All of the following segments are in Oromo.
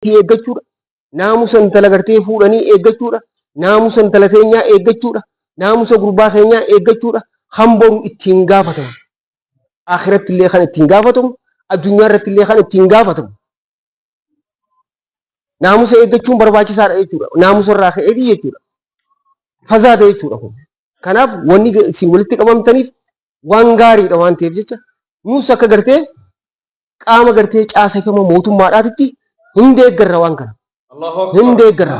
intalattii eeggachuudha. Naamusa intala gartee fuudhanii eeggachuudha. Naamusa intala teenyaa eeggachuudha. Naamusa gurbaa keenyaa eeggachuudha. Kan boru ittiin gaafatamu. Akhiratti illee kan ittiin gaafatamu. Addunyaa irratti illee kan ittiin gaafatamu. Naamusa eeggachuun barbaachisaadha jechuudha. Naamusa irraa ka'eeti jechuudha. Fazaada jechuudha kun. Kanaaf wanni isin walitti qabamtaniif waan gaariidha waan ta'eef jecha nuus akka gartee qaama gartee caaseffama mootummaadhaatitti hin deeggarra waan kana. Hin deeggarra.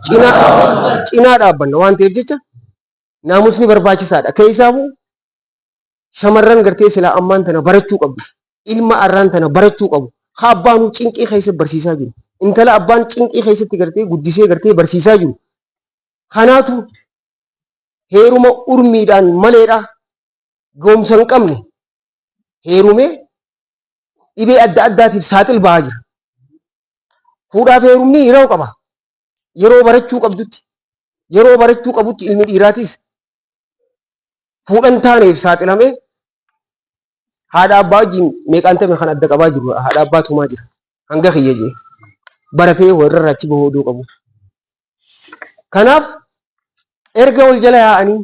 Cinaa cinaa dhaabbanna waan ta'eef jecha naamusni barbaachisaadha. Keessaafuu shamarran gartee silaa ammaan tana barachuu qabdu. Ilma arraan tana barachuu qabu. Ha abbaanuu cinqii keessa barsiisaa jiru. Intala abbaan cinqii keessatti gartee guddisee gartee barsiisaa jiru. Kanaatu heeruma urmiidhaan maleedha ga'umsa hin qabne heerumee dhibee adda addaatiif saaxil ba'aa jira. Fuudhaaf heerumni yeroo qaba. Yeroo barachuu qabdutti yeroo barachuu qabutti ilmi dhiiraatis fuudhan taaneef saaxilamee haadha abbaa wajjin meeqaan tame kan adda qabaa jiru haadha abbaa tumaa jira. Hanga kiyya jee baratee warra irraa achi bahuu oduu qabu. Kanaaf erga wal jala yaa'anii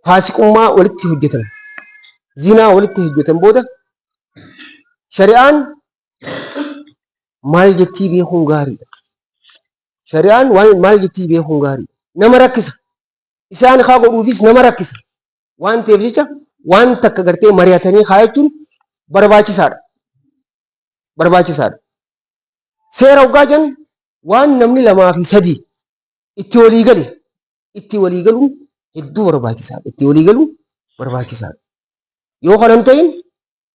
faasiqummaa walitti hojjetan zinaa walitti hojjetan booda shari'aan maal jettii beekuun gaariidha. Shari'aan waan maal jettii beekuun gaariidha. Nama rakkisa. Isaan haa godhuufis nama rakkisa. Waan ta'eef jecha waan takka gartee mari'atanii kaayachuun barbaachisaadha. Barbaachisaadha. Seera hoggaa jennu waan namni lamaa fi sadii itti walii gale itti walii galuun hedduu barbaachisaadha. Itti walii galuun barbaachisaadha. Yoo kana hin ta'in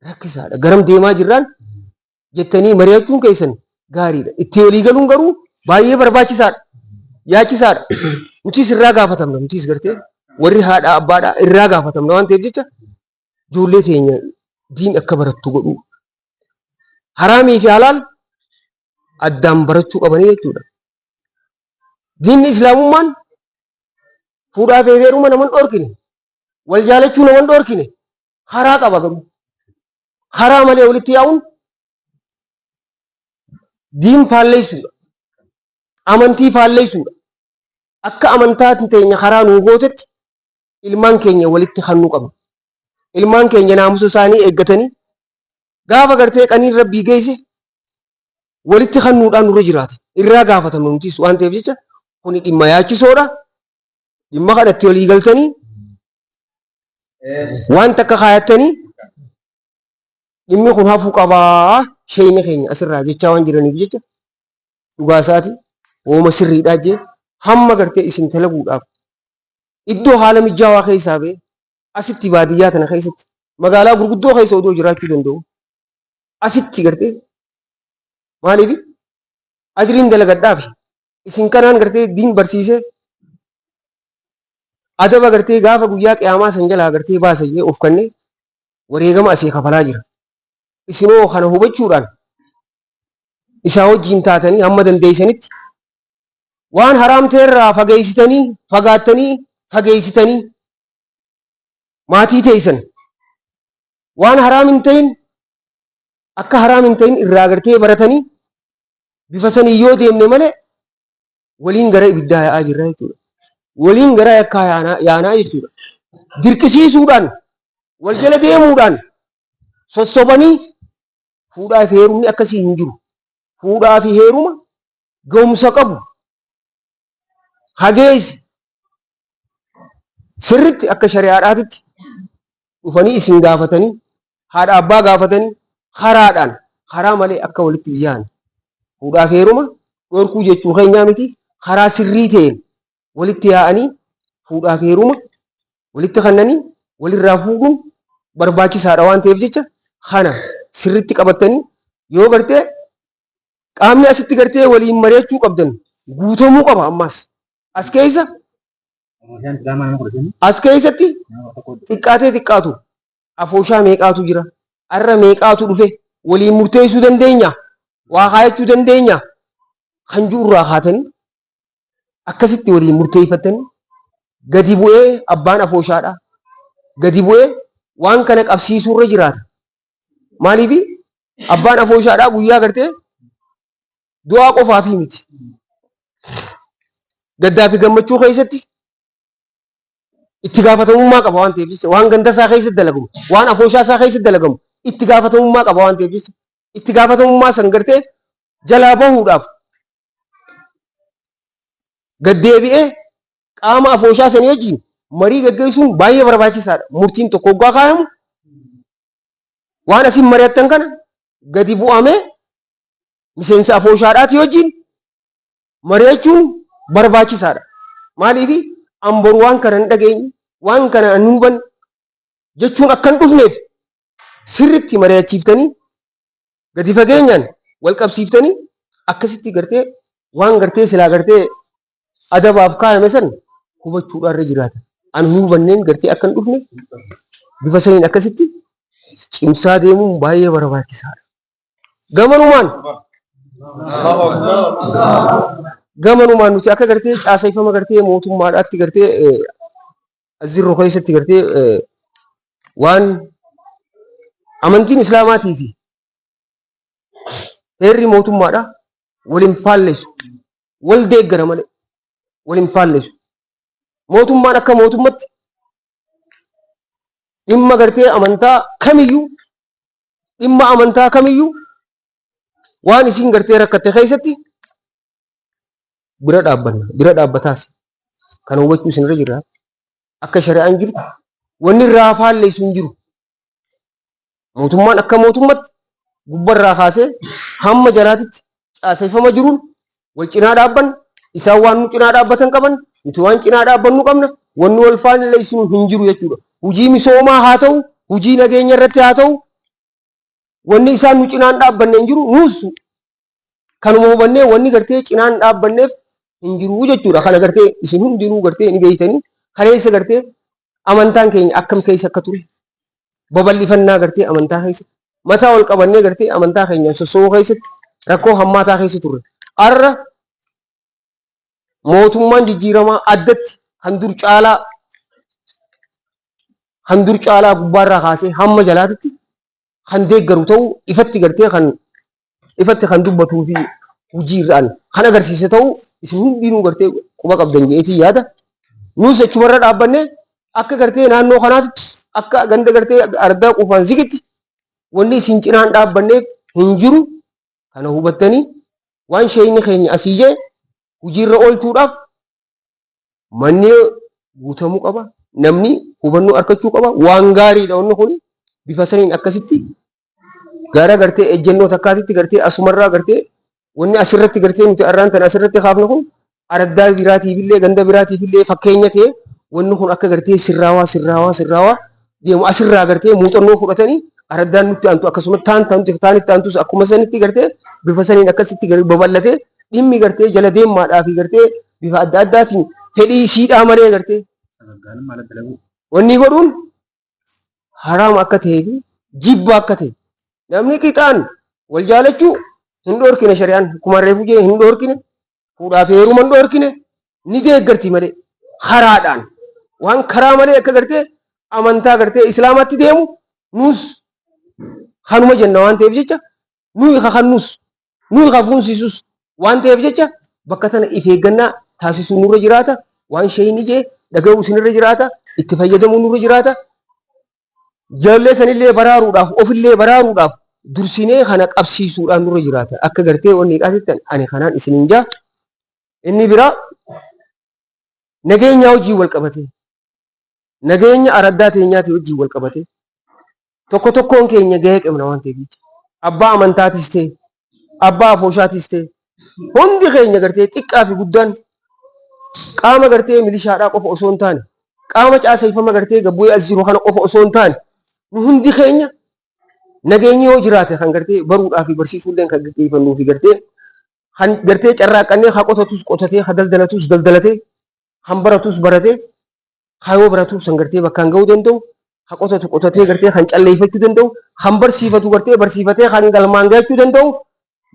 rakkisaadha. Garam deemaa jirraan jettanii mari'achuun keessan gaariidha. Itti walii galuun garuu baay'ee barbaachisaadha. Yaachisaadha. Nutis irraa gaafatamna. Nutis gartee warri haadha abbaadha irraa gaafatamna waan ta'eef jecha ijoollee teenya diin akka barattu godhuu. Haraamii fi halaal addaan barachuu qabanii jechuudha. Diinni islaamummaan fuudhaa fi heeruma naman dhorkine, wal jaalachuu naman dhorkine, karaa qaba garuu. Karaa malee walitti yaa'uun diin faalleessuudha. Amantii faalleessuudha. Akka amantaa teenya karaa nuu gootetti ilmaan keenya walitti kannuu qabna. Ilmaan keenya naamusa isaanii eeggatanii gaafa gartee qaniin rabbii geesse walitti kannuudhaan nurra jiraata. Irraa gaafatamna nutis waan ta'eef jecha kuni dhimma yaachisoodha. Dhimma kanatti walii galtanii waan takka kaayattanii dhimmi kun hafuu qabaa sheeyni keenya asirraa jechaa waan jiraniif jecha dhugaa isaati wooma sirriidhaa jee hamma gartee isin talaguudhaaf iddoo haala mijaawaa keessaa ba'ee asitti baadiyyaa tana keessatti magaalaa gurguddoo keessa odoo jiraachuu danda'u asitti gartee maaliif ajriin dalagadhaafi isin kanaan gartee diin barsiisee adaba gartee gaafa guyyaa qiyaamaa san jalaa gartee baasa jee of kannee wareegama asii kafalaa jira. Isinoo kana hubachuudhaan isaa wajjiin taatanii hamma dandeessanitti waan haraam ta'erraa fageessitanii fagaattanii fageessitanii maatii teessan waan haraam hin ta'in akka haraam hin ta'in irraa gartee baratanii bifa sanii yoo deemne malee waliin gara ibiddaa yaa'aa jirra jechuudha. Waliin gara yakkaa yaanaa jechuudha. Dirqisiisuudhaan wal jala deemuudhaan sossobanii fuudhaa fi heerumni akkasii hin jiru. Fuudhaa fi heeruma ga'umsa qabu hageesse sirritti akka shari'aadhaatitti dhufanii isin gaafatanii haadha abbaa gaafatanii karaadhaan karaa malee akka walitti hin yaane fuudhaa fi heeruma dhorkuu jechuu keenyaa miti karaa sirrii ta'een walitti yaa'anii fuudhaa fi heeruma walitti kannanii walirraa fuudhuun barbaachisaadha waan ta'eef jecha kana sirritti qabattanii yoo gartee qaamni asitti gartee waliin mari'achuu qabdan guutamuu qaba ammaas as keessa as keessatti xiqqaatee xiqqaatu afooshaa meeqaatu jira arra meeqaatu dhufe waliin murteessuu dandeenya waa kaayachuu dandeenya kan jiru irraa kaatanii akkasitti waliin murteeffatanii gadi bu'ee abbaan afooshaadha gadi bu'ee waan kana qabsiisuu irra jiraata maaliif Abbaan afooshaadhaa guyyaa gartee du'aa qofaafii miti. Gaddaa fi gammachuu keessatti itti gaafatamummaa qaba waan ta'eef jecha waan ganda isaa keessatti dalagamu, waan afooshaa isaa keessatti dalagamu itti gaafatamummaa qaba waan ta'eef jecha itti gaafatamummaa san gartee jalaa bahuudhaaf gad deebi'ee qaama afooshaa sanii wajjin marii gaggeessuun baay'ee barbaachisaadha. Murtiin tokko hoggaa kaayamu waan asin mari'attan kana gadi bu'amee miseensa afooshaadhaatii wajjin mari'achuun barbaachisaadha. Maaliif an boru waan kana hin dhageenye, waan kana hin hubanne jechuun akka hin dhufneef sirriitti mari'achiiftanii gadi fageenyaan wal qabsiiftanii akkasitti gartee waan gartee silaa gartee adabaaf kaayame san hubachuudhaan irra jiraata. An hin hubanneen gartee akka hin dhufne bifa saniin akkasitti cimsaa deemuun baay'ee barbaachisaadha. Gamanumaan gamanumaan nuti akka gartee caaseeffama gartee mootummaadhaatti gartee azirru keessatti gartee waan amantiin islaamaatii fi heerri mootummaadha wal hin faallessu, wal deeggara malee wal hin faallessu. Mootummaan akka mootummatti dhimma gartee amantaa kamiyyuu, dhimma amantaa kamiyyuu waan isiin gartee rakkatte keessatti bira dhaabbanna, bira dhaabbataas. Kana hubachuu isinirra jira. Akka shari'aan jirtu wanni irraa faallessu hin jiru. Mootummaan akka mootummatti gubbarraa kaasee hamma jalaatitti caaseffama jiruun wal cinaa dhaabbanna. Isaan waan nu cinaa dhaabbatan qaban, nuti waan cinaa dhaabbannu qabna. Wanni wal faallessinu hin jiru jechuudha. Hujii misoomaa haa ta'u, hujii nageenya irratti haa ta'u, wanni isaan nu cinaan dhaabbanne hin jiru. Nuus kanuma hubannee wanni gartee cinaan dhaabbanneef hin jiru jechuudha. Kana gartee isin hundinuu gartee ni beektanii kaleessa gartee amantaan keenya akkam keessa akka ture, babal'ifannaa gartee amantaa keessa mataa ol qabannee gartee amantaa keenyaan sossoo'uu keessatti rakkoo hammaataa keessa turre. Har'a mootummaan jijjiiramaa addatti kan dur caalaa gubbaarraa kaasee hamma jalaatitti kan deeggaru ta'uu ifatti gartee kan ifatti kan dubbatuu fi hojii irraan kan agarsiise ta'uu isin hundinuu gartee quba qabdan jedheetii yaada. Nus achumarra dhaabbannee akka gartee naannoo kanaatti, akka ganda gartee ardaa qufaan ziqitti wanni isin cinaan dhaabbanneef hin jiru. Kana hubattanii waan sheeyni keenya asii jee hojiirra oolchuudhaaf manni guutamuu qaba. Namni hubannoo argachuu qaba. Waan gaariidha wanni kun. Bifa saniin akkasitti gara gartee ejjennoo takkaatitti gartee asumarraa gartee wanni asirratti gartee nuti arraan tana asirratti kaafne kun araddaa biraatiifillee ganda biraatiifillee fakkeenya ta'e, wanni kun akka gartee sirraawaa sirraawaa sirraawaa deemu, asirraa gartee muuxannoo fudhatanii araddaan nutti aantu akkasuma taan taantu taan itti aantus akkuma sanitti gartee bifa saniin akkasitti babal'atee dhimmi gartee jala deemaadhaa fi gartee bifa adda addaatiin fedhii isiidhaa malee gartee wanni godhuun haraama akka ta'ee fi jibba akka ta'e. Namni qixaan wal jaalachuu hin dhoorkine. Shari'aan akkuma reefu jee hin dhoorkine, fuudhaa fi heeruma hin dhoorkine, ni deeggarti malee karaadhaan waan karaa malee akka gartee amantaa gartee islaamaatti deemu nus kanuma jenna waan ta'eef jecha, nuyi kakannus nuyi kafuunsisus waan ta'eef jecha, bakka tana if eeggannaa taasisuu nurra jiraata. Waan sheeyni jee dhaga'uu isinirra jiraata, itti fayyadamuu nurra jiraata. Ijoollee sanillee baraaruudhaaf, ofillee baraaruudhaaf dursinee kana qabsiisuudhaan nurra jiraata. Akka gartee wanni hidhaatittan ani kanaan isiniin jaa. Inni biraa nageenya hojii wal qabatee, nageenya araddaa teenyaatii wajjin wal qabatee tokko tokkoon keenya gahee qabna waan ta'eef jecha. Abbaa amantaatis ta'e, abbaa afooshaatis ta'e, hundi keenya gartee xiqqaa fi guddaan qaama gartee milishaadhaa qofa osoo hin taane, qaama caaseeffama gartee gabbu'ee as jiru kana qofa osoo hin taane, nu hundi keenya nageenyi yoo jiraate kan gartee baruudhaa fi barsiisuullee kan gaggeeffannuu fi gartee kan gartee carraaqqannee haa qotatus qotatee, haa daldalatus daldalatee, kan baratus baratee kaayoo baratuuf san gartee bakkaan ga'uu danda'u, kan qotatu qotatee gartee kan calleeffachuu danda'u, kan barsiifatu gartee barsiifatee kan galmaan gahachuu danda'u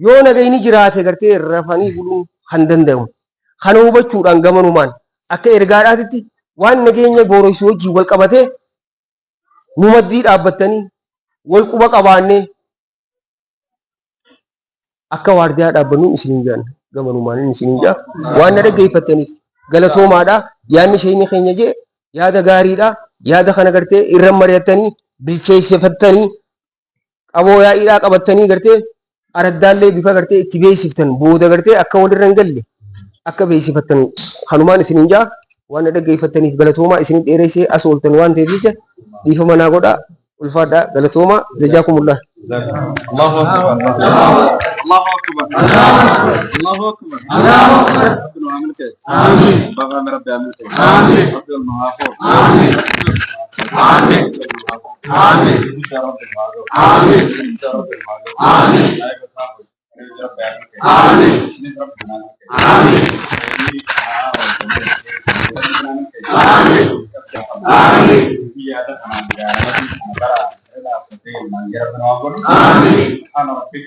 yoo nagayni jiraate gartee rafanii buluun kan danda'u. Kana hubachuudhaan gamanumaan akka ergaadhaatitti waan nageenya booressuu wajjin wal qabatee nu maddii dhaabbattanii wal quba qabaannee Akka waardiyaa dhaabbannuun isiniin jaan gamanumaan isiniin jaa. Waan na dhaggeeffattaniif galatoomaadha. Yaadni sheeyni keenya jee yaada gaariidha. Yaada kana gartee irra mari'attanii bilcheessifattanii qaboo yaa'iidhaa qabattanii gartee araddaallee bifa gartee itti beeksiftan booda gartee akka walirra hin galle akka beeksifattan kanumaan isiniin jaa. Waan na dhaggeeffattaniif galatoomaa isin dheeressee as ooltan waan ta'eef jecha dhiifama naa godhaa. Ulfaadhaa galatoomaa jazaakumullah. Allahu akbar. Allahu akbar. Allahu akbar. Rabbi nu haa milkeessu. Abbaa fi Rabbi haa milkeessu. Rabbi ol nu haa fuudhu. Rabbi ol nu haa fuudhu. Guddaa Rabbi nu haa ga'u. Guddaa Rabbi nu haa ga'u. Ayba isaa hojii. Rabbi haa milkeessu. Isinis Rabbi nu haa milkeessu. Hojii haa hojii. Yaada kanaan jaalala kana bara irra dhaabbatee ilmaan gara nu haa godhu. Subhaana rabbik.